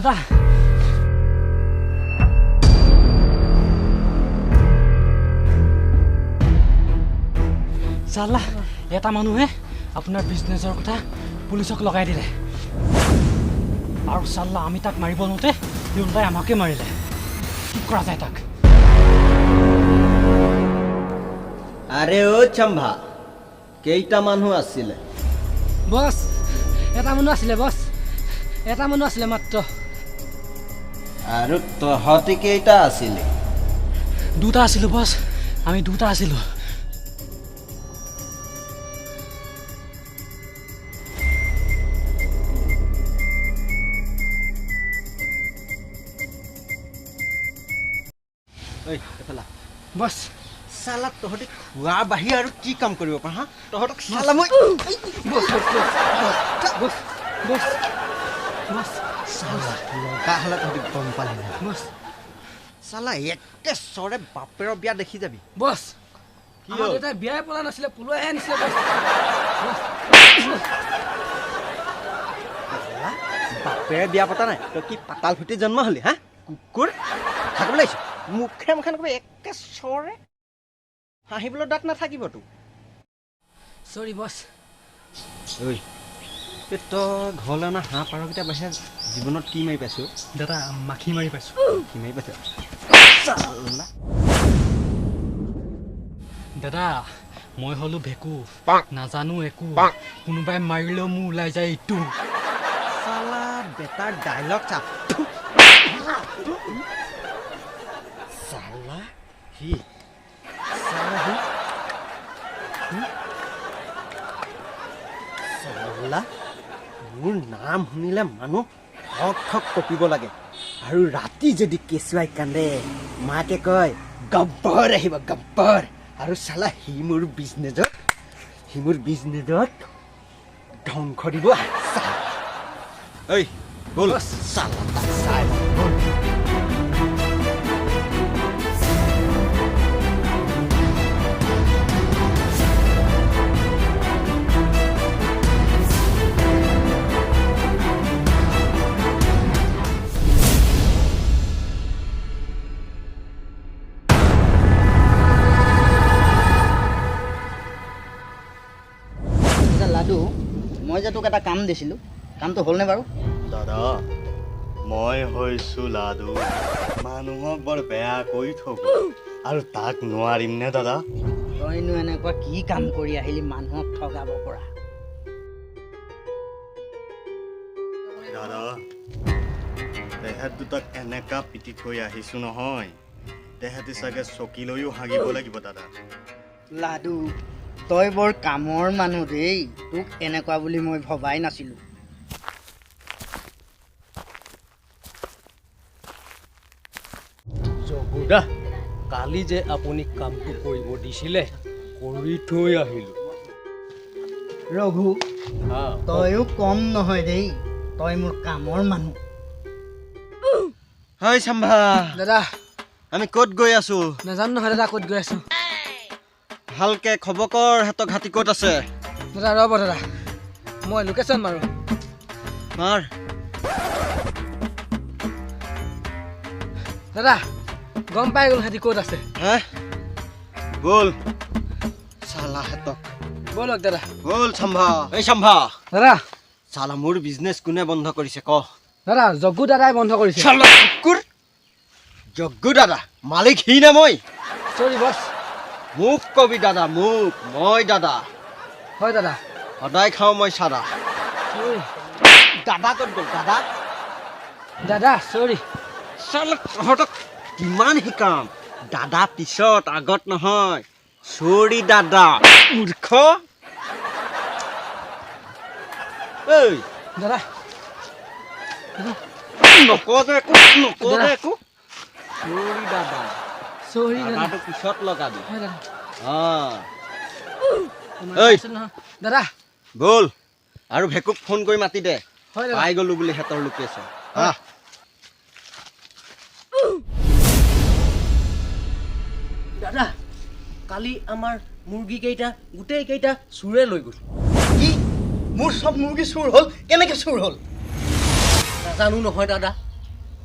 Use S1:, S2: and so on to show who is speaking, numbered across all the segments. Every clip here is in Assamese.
S1: দাদা চালা এটা মানুহে আপোনাৰ বিজনেছৰ কথা পুলিচক লগাই দিলে আৰু চাল্লা আমি তাক মাৰিব লওঁতে সিহঁতে আমাকে মাৰিলে। কি কৰা যায় তাক?
S2: আৰে অ চম্ভা, কেইটা মানুহ আছিলে?
S1: বছ এটা মানুহ আছিলে, বছ এটা মানুহ আছিলে মাত্ৰ।
S2: আৰু তহঁতি কেইটা আছিলি?
S1: দুটা আছিলোঁ বছ, আমি দুটা আছিলোঁ।
S2: বছ চালা তহঁতি খোৱা বাহিৰে আৰু কি কাম কৰিব পাৰ? হা, তহঁতক চালা মই লগা হ'লে তহঁতি গম পালি না। বছ চালা একে চৰে বাপেৰৰ বিয়া দেখি যাবি।
S1: বছ আমাৰ দেউতাই বিয়াই পলা নাছিলে, পলুৱাইহে আনিছিলে।
S2: বাপেৰে বিয়া পতা নাই, তই কি পাতাল ফুটি জন্ম হলি? হা কুকুৰ থাকিবলৈ আহিছ, মুখে মুখে নকবি, একে চৰে হাঁহিবলৈ দাঁত নাথাকিবতো।
S1: চৰি বছ।
S2: ঐ তই ঘৰলৈ অনা হাঁহ পাৰকেইটা বাহিৰে জীৱনত কি মাৰি পাইছ?
S1: দাদা মাখি মাৰি পাইছোঁ।
S2: কি মাৰি পাইছ?
S1: দাদা মই হ'লো ভেকু, নাজানো একো, কোনোবাই মাৰিলেও মোৰ ওলাই যায় ইটো।
S2: চালা বেটাৰ ডাইলগ চা। চালা সি, চালা সি, চালা মোৰ নাম শুনিলে মানুহ ঠক ঠক কঁপিব লাগে। আৰু ৰাতি যদি কেঁচুৱাই কান্দে, মাকে কয় গব্বৰ আহিব গব্বৰ। আৰু চালা সি মোৰ বিজনেছত, সি মোৰ বিজনেছত ধ্বংস দিব। ঐ ব'ল চালা তাক চাই ব'ল।
S3: লাডু, মই যে তোক এটা কাম দিছিলোঁ, কামটো হ'লনে বাৰু?
S4: দাদা মই হৈছোঁ লাডু, মানুহক বৰ বেয়া কৰি থওঁ, আৰু তাক নোৱাৰিম নে দাদা?
S3: তইনো এনেকুৱা কি কাম কৰি আহিলি মানুহক ঠগাব পৰা?
S4: দাদা তেহেঁত দুটাক এনেকা পিটি থৈ আহিছোঁ নহয়, তেহেঁতি চাগে চকী লৈও হাগিব লাগিব। দাদা
S3: লাডু তই বৰ কামৰ মানুহ দেই, তোক এনেকুৱা বুলি মই ভবাই নাছিলোঁ।
S5: জগুদা, কালি যে আপুনি কামটো কৰিব দিছিলে কৰি থৈ আহিলোঁ।
S3: ৰঘু তয়ো কম নহয় দেই, তই মোৰ কামৰ মানুহ।
S2: হয় চম্ভা।
S1: দাদা
S2: আমি ক'ত গৈ আছো?
S1: নাজানো নহয় দাদা ক'ত গৈ আছো।
S2: ভালকে খবৰ কৰ, সিহঁতৰ ঘাটি ক'ত আছে?
S1: দাদা ৰ'ব দাদা, মই লোকেশ্যন মাৰো।
S2: মাৰ।
S1: দাদা গম পাই গ'ল সিহঁতি ক'ত আছে।
S2: হে ব'ল চালা সিহঁতক।
S1: ব'লক দাদা।
S2: ব'ল চম্ভা। এই চম্ভা।
S1: দাদা
S2: চালা মোৰ বিজনেছ কোনে বন্ধ কৰিছে ক?
S1: দাদা জগ্গু দাদাই বন্ধ কৰিছে।
S2: চালা কুকুৰ, জগ্গু দাদা মালিক সি নে মই?
S1: চৰি বছ।
S2: মোক কবি দাদা, মোক, মই দাদা।
S1: হয় দাদা।
S2: সদায় খাওঁ মই চাদা। দাদা ক'ত গ'ল? দাদা
S1: দাদা চৰি।
S2: চালা তহঁতক কিমান শিকাম, দাদা পিছত আগত নহয়। চৰি দাদা মূৰ্খ। ঐ
S1: দাদা
S2: নকওঁ যে একো, নকওঁ যে একো। চৰি দাদা,
S1: চৰি
S2: দাদাটো পিছত লগাবি।
S1: দাদা
S2: ব'ল আৰু ভেকুক ফোন কৰি মাতি দে, পাই গ'লো বুলি সিহঁতৰ লোকেশ্যন।
S5: দাদা কালি আমাৰ মুৰ্গী কেইটা গোটেই কেইটা চোৰে লৈ গ'ল।
S3: কি? মোৰ চব মুৰ্গী চুৰ হ'ল? কেনেকৈ চুৰ হ'ল?
S5: নাজানো নহয় দাদা।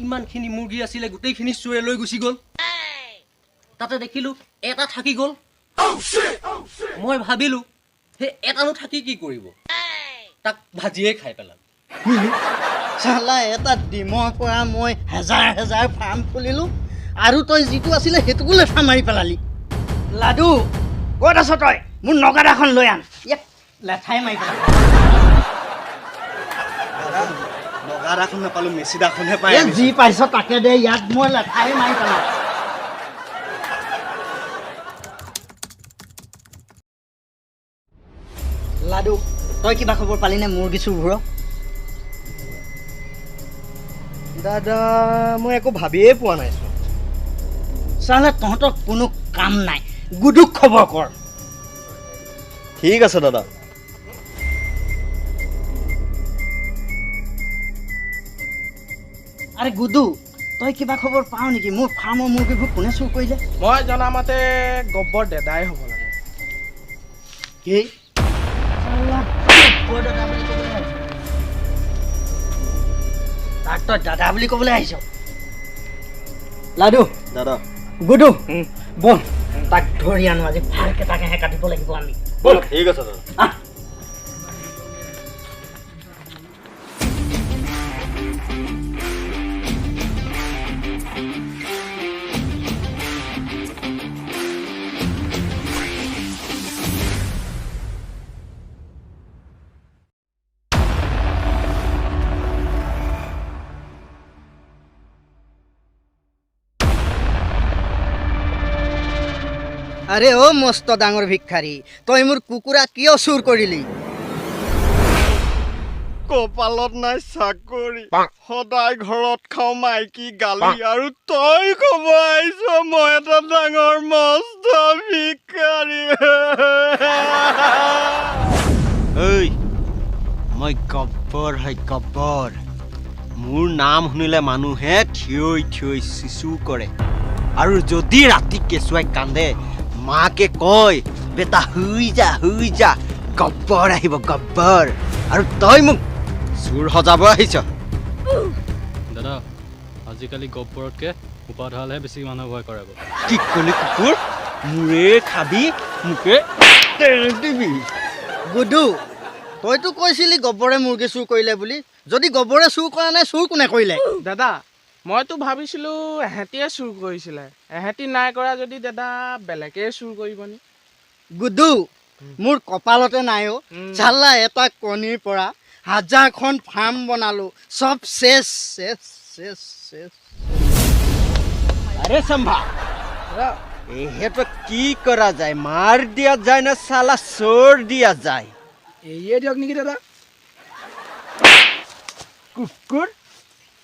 S5: ইমানখিনি মুৰ্গী আছিলে, গোটেইখিনি চোৰে লৈ গুচি গ'ল। তাতে দেখিলোঁ এটা থাকি গ'ল। মই ভাবিলোঁ সেই এটানো থাকি কি কৰিব, তাক ভাজিয়ে খাই পেলালোঁ।
S3: চালা এটা ডিমৰ পৰা মই হেজাৰ হেজাৰ ফাৰ্ম খুলিলোঁ, আৰু তই যিটো আছিলে সেইটোকো লেঠা মাৰি পেলালি। লাডু ক'ত আছ তই? মোৰ নগাদাখন লৈ আন, ইয়াক লেঠাই মাৰি পেলালি।
S4: নগাদাখন নাপালোঁ, মেচিদাখনহে পাই।
S3: যি পাইছ তাকে দে, ইয়াত মই লেঠাই মাৰি পেলাওঁ। লাডু তই কিবা খবৰ পালিনে মুৰ্গী চুৰবোৰৰ?
S2: দাদা মই একো ভাবিয়ে পোৱা নাই।
S3: চালে তহঁতৰ কোনো কাম নাই, গুডুক খবৰ কৰ।
S4: ঠিক আছে দাদা।
S3: আৰে গুডু তই কিবা খবৰ পাওঁ নেকি? মোৰ ফাৰ্মৰ মুৰ্গীবোৰ কোনে চুৰ কৰিলে?
S6: মই জনামতে গব্বৰ দাদাই হ'ব লাগে।
S3: কি তাক তই দাদা বুলি ক'বলৈ আহিছ? লাডু
S4: দাদা
S3: গুডু বল তাক ধৰি আনো, আজি ভালকে তাকেহে কাটিব লাগিব আমি।
S4: বল। ঠিক আছে দাদা।
S3: আৰে অ' মস্ত ডাঙৰ ভিক্ষাৰী, তই মোৰ কুকুৰা কিয় চুৰ কৰিলি?
S4: কপালত নাই চাকৰি, সদায় ঘৰত খাওঁ মাইকী গালি, আৰু তই ক'ব আহিছ মই এটা ডাঙৰ মস্ত ভিক্ষাৰী।
S2: ঐ মই গব্বৰ হয় গব্বৰ। মোৰ নাম শুনিলে মানুহে থিয়ৈ থিয়ৈ চিচু কৰে, আৰু যদি ৰাতি কেঁচুৱাই কান্দে মাকে কয় বেটা শুই যা শুই যা, গব্বৰ আহিব গব্বৰ। আৰু তই মোক চোৰ সজাব আহিছ।
S1: দাদা আজিকালি গব্বৰতকৈ সোপাধৰালেহে বেছি মানুহে ভয় কৰে।
S2: কি কলি কুকুৰ, মোৰে খাবি মোকে দিবি।
S3: গুডু তইতো কৈছিলি গব্বৰে মুৰ্গী চুৰ কৰিলে বুলি, যদি গব্বৰে চুৰ কৰা নাই চুৰ কোনে কৰিলে?
S6: দাদা মইতো ভাবিছিলোঁ এহেঁতিয়ে চুৰ কৰিছিলে, এহেঁতি নাই কৰা যদি দাদা বেলেগে চুৰ কৰিব নি?
S3: গুডু মোৰ কপালতে নাই অ'। চালা এটা কণীৰ পৰা হাজাৰখন ফাৰ্ম বনালোঁ, চব চেচ চেচ চেচ চেচ।
S2: আৰে সম্ভা এহেঁতক কি কৰা যায়, মাৰ দিয়া যায় না চালা চোৰ দিয়া যায়?
S6: এৰিয়ে দিয়ক নেকি দাদা।
S2: কুকুৰ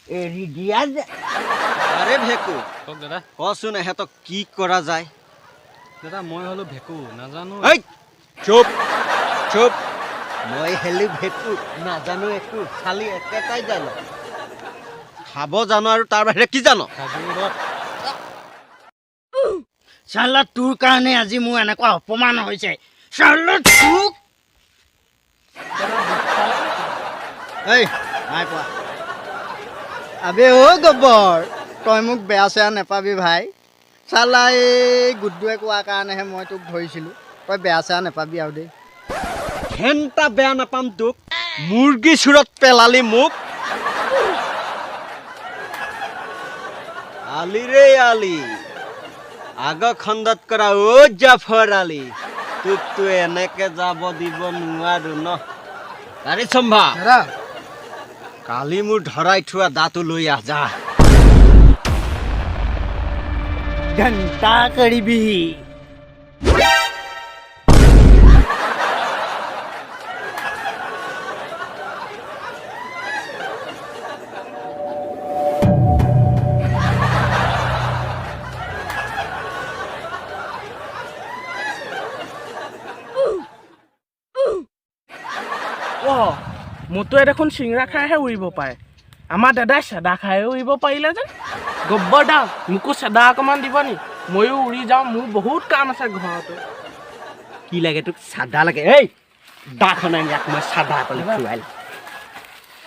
S2: এৰি দিয়া যায়। আৰে ভেকু
S1: কওক দাদা।
S2: কচোন এহেঁতক কি কৰা যায়?
S1: দাদা মই হ'লো ভেকু নাজানো।
S2: এই চুপ চুপ, মই হেলো ভেকু নাজানো একো, খালি একেটাই জানো খাব জানো, আৰু তাৰ বাহিৰে কি জানো?
S3: চালা তোৰ কাৰণে আজি মোৰ এনেকুৱা অপমান হৈছে। চালা তোক এই নাই পোৱা। আবে অ' গব্বৰ তই মোক বেয়া চেয়া নেপাবি ভাই। চালা এই গুড্ডুৱে কোৱাৰ কাৰণেহে মই তোক ধৰিছিলোঁ, তই বেয়া চেয়া নেপাবি আৰু দেই।
S2: ঘেণ্টা বেয়া নাপাম তোক, মুৰ্গী চোৰত পেলালি মোক। আলি ৰে আলি, আগ খণ্ডত কৰা অ' জাফৰ আলি, তোকতো এনেকে যাব দিব নোৱাৰো ন। আৰে সম্ভা কালি মোৰ ধৰাই থোৱা দাঁতো লৈ আহ যা।
S3: ঘণ্টা কৰিবি।
S6: মোটোৱে দেখোন চিঙৰা খাইহে উৰিব পাৰে, আমাৰ দাদাই চেদা খাইও উৰিব পাৰিলে যেন। গব্বৰ দা মোকো চেদা অকণমান দিব নি? ময়ো উৰি যাওঁ, মোৰ বহুত কাম আছে ঘৰতো।
S2: কি লাগে তোক? চাদা লাগে? এই দাখন আনি ইয়াক মই চাদা অকণ খুৱাই।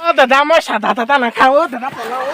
S6: অ' দাদা মই চাদা তাদা নাখাওঁ অ' দাদা, পলাওঁ।